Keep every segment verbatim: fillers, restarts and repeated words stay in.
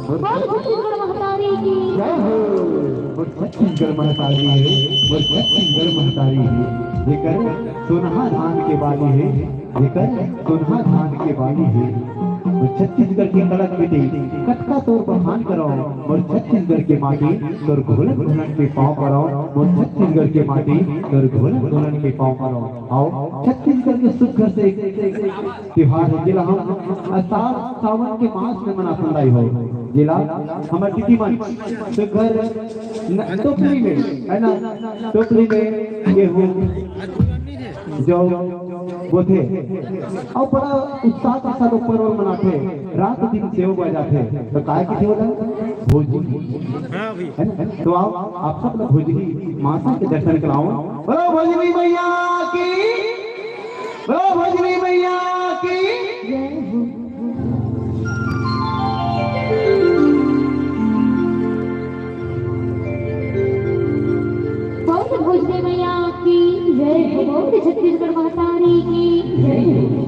बोल छत्तीसगढ़ महतारी की। जय हो। मोर छत्तीसगढ़ महतारी हे, मोर छत्तीसगढ़ महतारी हे, जेकर सोनहा धान के बाली हे, जेकर सोनहा धान के बाली हे। मोर छत्तीसगढ़ के कड़क बेटी, कतका तोर बखान करव, मोर छत्तीसगढ़ के माटी, तोर घोलन घोलन के पाँव परव, मोर छत्तीसगढ़ के माटी, तोर घोलन घोलन के पाँव परव। आओ, छत्तीसगढ़ के सुघर से एक, एक, एक तिहार हे, जेला हम आषाढ़ सावन के मास में मनाथन दाई हो, जेला हमर दीदी मन सुघर न-, टोकरी में, है ना, टोकरी में गेहूं जो बोथे, अउ बड़ा उत्साह के साथ वो पर्व मनाथे, रात दिन सेव बजाथे, तो काय कथे ओला? भोजली। हाँ भैया। है ना? तो आओ, आप सब लोग भोजली माता के दर्शन कराओ। बोलो भोजली मैया की, बोलो भोजली मैया की। बोल भोजली मैया की जय हो, बोल छत्तीसगढ़ महतारी की जय हो।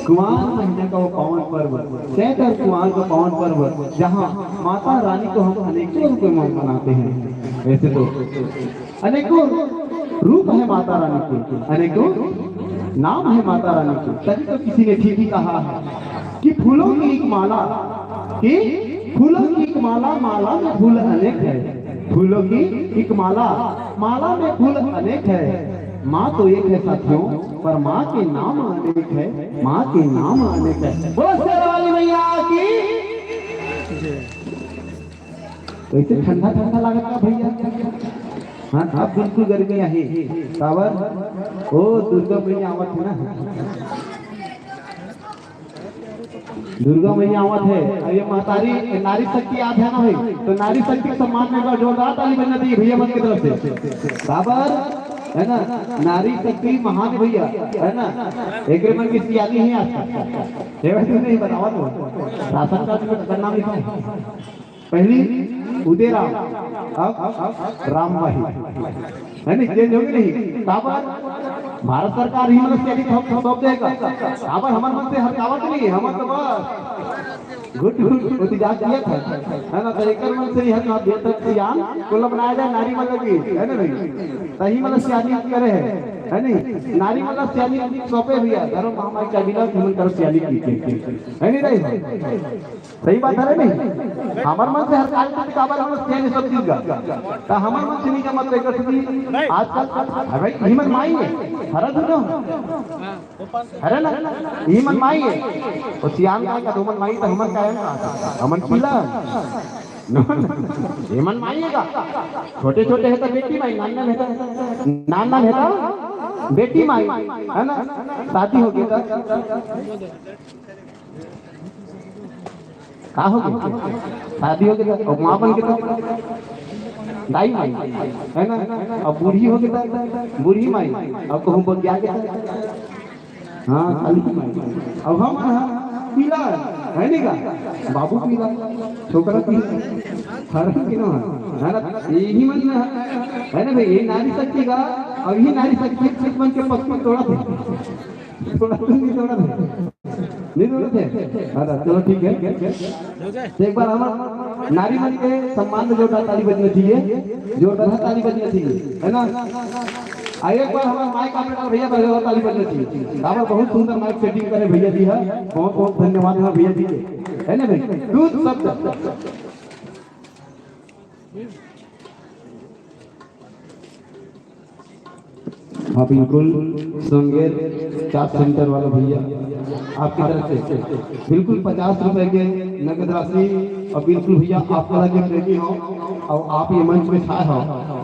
कुंवार महीना का वो पावन पर्व, चैत और कुंवार का पावन पर्व, जहाँ माता रानी को हम अनेकों रूपों में मनाते हैं। वैसे तो अनेकों रूप है माता रानी के, अनेकों नाम है माता रानी के। तभी तो किसी ने ठीक ही कहा है कि फूलों की एक माला, कि फूलों की एक माला, माला में फूल अनेक है। फूलों की एक माला, माला में फूल अनेक है। माँ तो एक है साथियों, पर माँ के नाम अनेक है, माँ के नाम अनेक है। बोलो शेरा वाली मैया की। वैसे ठंडा ठंडा लागत का भैया? हाँ, अब बिल्कुल गर्मी आहे। काबर? ओ दुर्गा मैया आवत है ना। दुर्गा मैया आवत है। अब ये महतारी नारी शक्ति आज है ना भाई, तो नारी शक्ति के सम्मान में एक बार जोरदार ताली बजना चाहिए भैया मन की तरफ से। काबर? है ना, नारी शक्ति महान है भैया, है ना। एक मन की सियानी है आज। ये वैसे नहीं बतावा तो राशन कार्ड में करना लिखा है। पहली उदयराम, अब, अब रामबाई, है नहीं, चेंज होगी नहीं। काबर? भारत सरकार ही मन ल सियानी सौंप, सौंप देगा। काबर? हमर मन से हर कावत नहीं है, हमर तो बस घुट घुट घुट जा दिया था, है ना। तो एकर मन से ही हर कावत देता सियान को बनाया जाए, नारी मन लगी, है ना नहीं? तही मन ल सियानी करे है, है नहीं? नारी मन ल सियानी सौंपे भैया, धर्म महामाई का बिना तुमन करो सियानी की, है नहीं रही? सही बात है नहीं? हमर मन से हर काम के काबर हम लोग चेंज सब चीज का। तो हमर मन से नहीं जमत लेकर सुनी। आजकल, अरे भाई, ही मन माई है, हरा दूनो, हरे ना, ही मन माई है। वो सियान का का दो मन माई तो हमन का है ना? हमन पीला। ये मन माई है का? छोटे छोटे है तो बेटी माई, नान नान है तो, नान नान है तो बेटी माई, है ना? शादी हो गई तो का हो गया? शादी हो गया तो, अब माँ बन के तो दाई माई, है ना? अब बूढ़ी हो गई तो बूढ़ी माई, अब कहूँ बन गया के तो, हाँ, काली माई। अब हम, हाँ, पीला, है नहीं का? बाबू पीला, छोकरा पीला, हर के ना, है ना? यही मन ना, है ना भाई? ये नारी शक्ति का, अब यही नारी शक्ति के मन के पक्ष में तोड़ा था। थोड़ा तुम भी थोड़ा दे। नहीं थोड़ा दे। हाँ, चलो ठीक है। तो एक बार हम नारी मन के सम्मान में जोरदार ताली बजना चाहिए, जोरदार ताली बजना चाहिए, है ना? आ, एक बार हमारे माइक ऑपरेटर भैया पर जोरदार ताली बजना चाहिए। हमारे बहुत सुंदर माइक सेटिंग करे भैया जी है, बहुत बहुत धन्यवाद है भैया जी के, है ना भाई? दूध शब्द। हाँ, बिल्कुल, संगेर चाट सेंटर वाला भैया, आपकी तरफ से बिल्कुल पचास रुपए के नगद राशि। और बिल्कुल भैया, आप कला के प्रेमी हो और आप ये मंच में छाए हो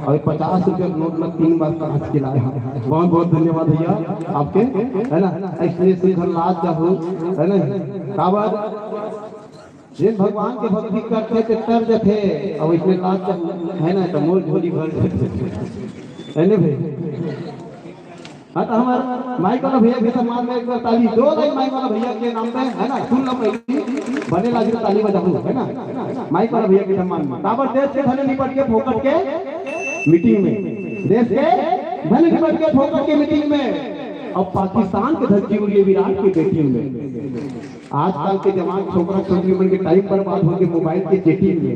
और ये पचास रुपए के नोट में तीन बार कांच के लाए हो, बहुत बहुत धन्यवाद भैया आपके, है ना? इसलिए सुंदर लाज जाहू, है ना? काबर? जेन भगवान के भक्ति करथे ते तर जथे, अब इसमें लाज जब है ना, तो मोर झोली भर जथे। है ना भाई? हाँ, तो हमार माइक वाला भैया के सम्मान में एक बार ताली, दो लाइन माइक वाला भैया के नाम पे, है ना? सुन लो पहली, बने लागी तो ताली बजाओ, है ना? माइक वाला भैया के सम्मान में। काबर देश के धने निपट के फोकट के मीटिंग में, देश के धने निपट के फोकट के मीटिंग में, अब पाकिस्तान के धरती उड़िए विराट की बेटिंग में। आजकल के जवान छोकरा छोकरी मन के टाइम बर्बाद हो गए मोबाइल के चैटिंग में।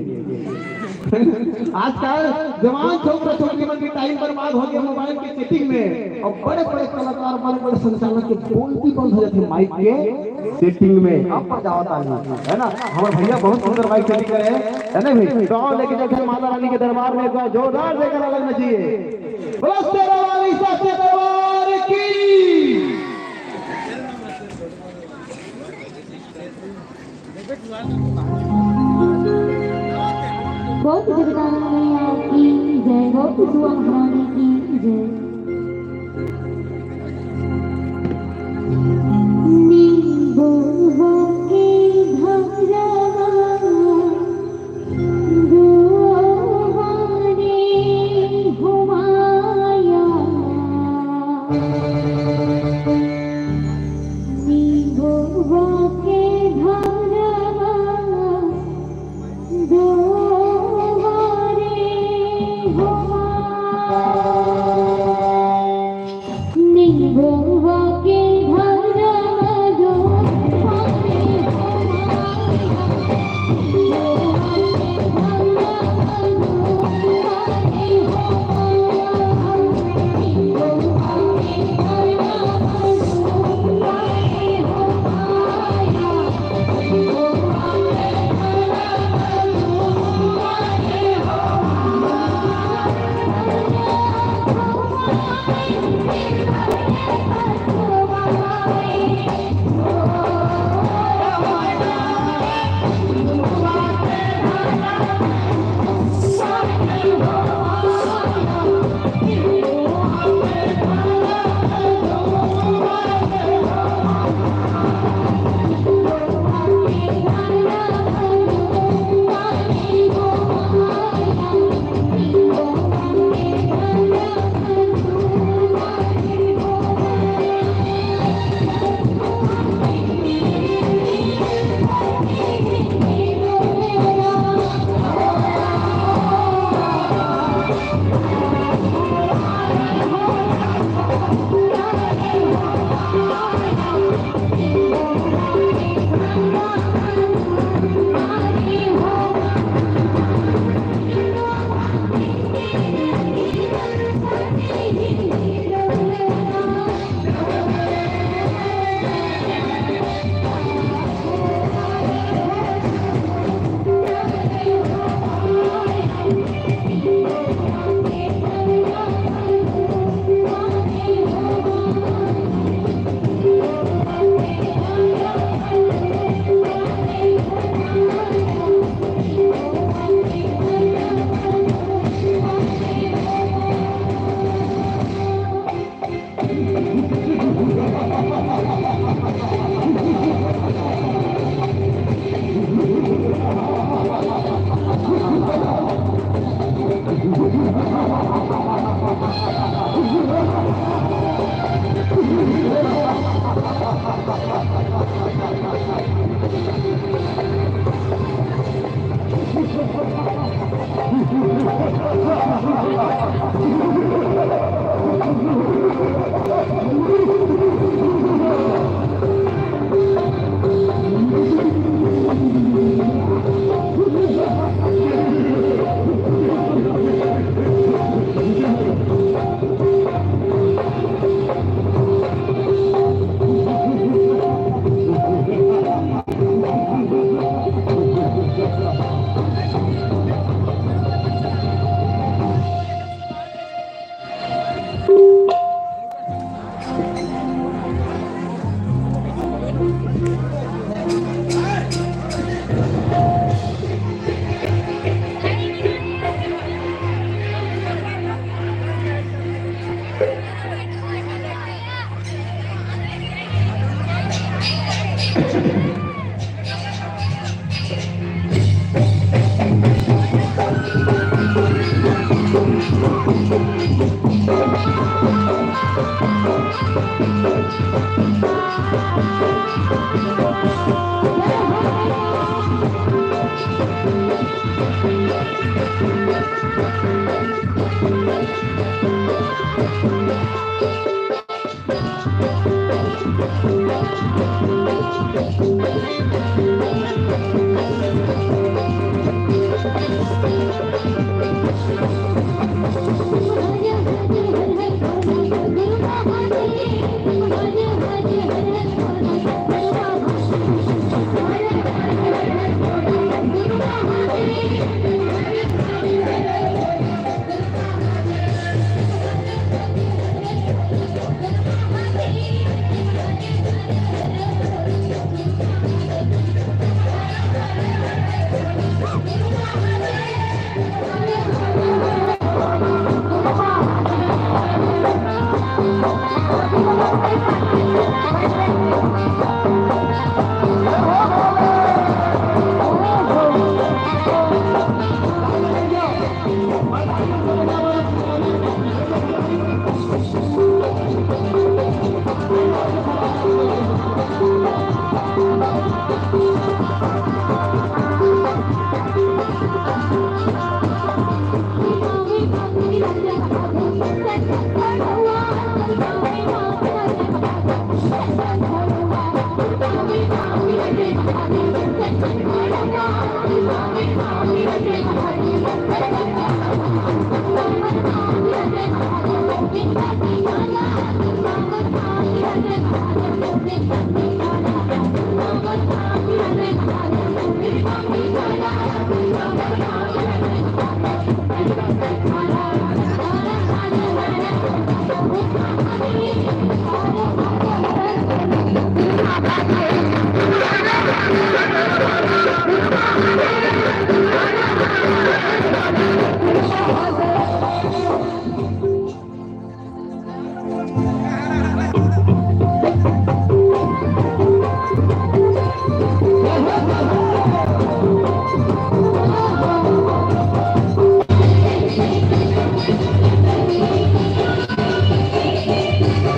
आजकल जवान छोकरा छोकरी मन के टाइम बर्बाद हो गया मोबाइल के चैटिंग में, और बड़े बड़े कलाकार, बड़े बड़े संचालक के बोलती बंद हो जाती है माइक के सेटिंग में। अब पर जाओ ताली, है ना? हमारे भैया बहुत सुंदर माइक सेटिंग करे हैं, है ना भाई? तो आओ लेके चलते हैं माता रानी के दरबार में, एक बार जोरदार जयकारा लगना चाहिए। बोलो शेरा वाली साचे दरबार की। बहुत जगदम्बा मैया की जय, बहुत सुआ महारानी की जय। नींबू के घरवा दुआरे घुमाया। नींबू के